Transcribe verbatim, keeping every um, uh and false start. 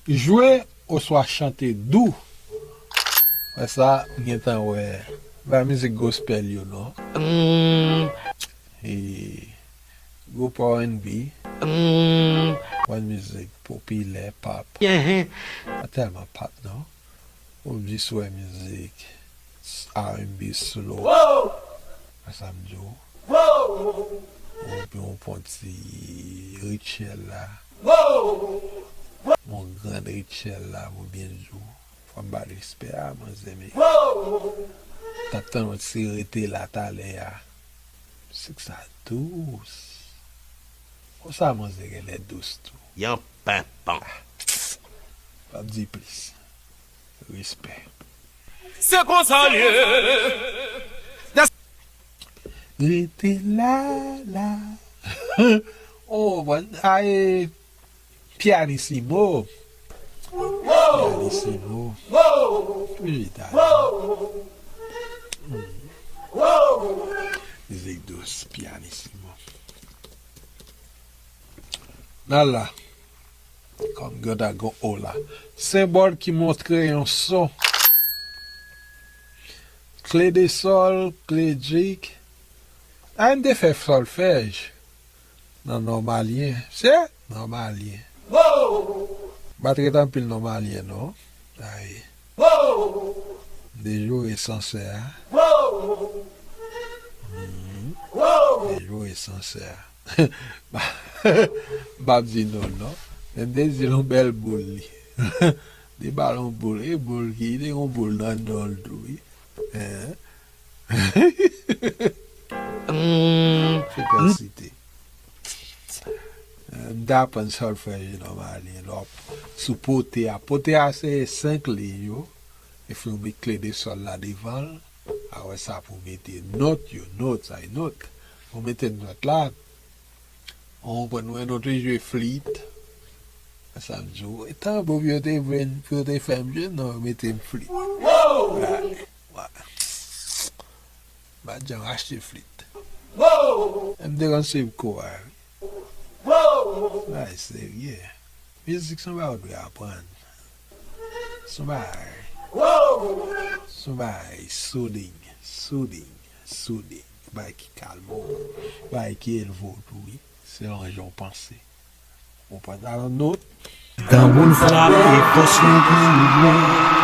Jwe oswa chante dou. Wè sa, m gentan wè. Pa mizik gospel yo non. E gwoup R and B. Wè mizik popilè, pop. Pa tèlman pop non. Ou jis wè mizik R and B slow. Wè sa m di w. Ou byen w pran ti Rachel la. Yon grann Rachel la, pou byen di w. Fò m ba l respè a, manzè, men. T ap tann yon ti rete la talè a. Mizik sa dous. Konsa manzè genlè dous tou. Yon penpan. P ap di plis. Respè. Se konsa l ye. Rete la, la. Oh, bon, ay, pianissimo. Pianissimo. Toujou Italyen. Hmm. Mizik dous, pianissimo. N al la. Kòm grann dragon o la. Senbòl ki montre yon son. Kle de sòl, kle djik. A, m te fè sòlfèj nan nòmalyen. Se nòmalyen. M pa t ret anpil nòmalyen, non. Ay. M te joure sansè a. Mhm. M te joure sansè a. M p ap di non, non. Men m te di l yon bèl boul li. Te ba l yon boul. E boul ki, te yon boul nan non l tou, wi. Hein? Frekans site. Euh, m te aprann sòlfèj nòmalyen lè w ap sou pote a. Pote a se senk liy yo. Epi w met kle de sòl la devan l. Apre sa pou w mete nòt yo, notes, ay nòt. Pou w mete nòt la, ou konprann mwen, nou te jwe flit. Sa m di w, e tanbou pou yo te vin, pou yo te fè m jwe, non, yo mete m flit. Wè, wè. M pa t janm achte flit. M te konn swiv kou a, wi. Bagay serye. Mizik se yon bagay ou dwe aprann. Se yon bagay. Se yon bagay soothing, soothing, soothing. Yon bagay ki kalme w. Yon bagay ki elve w tou, wi. Selon jan w panse. Ou konprann? Alò, nou. Tanbou n frape, fòs nou pou nou.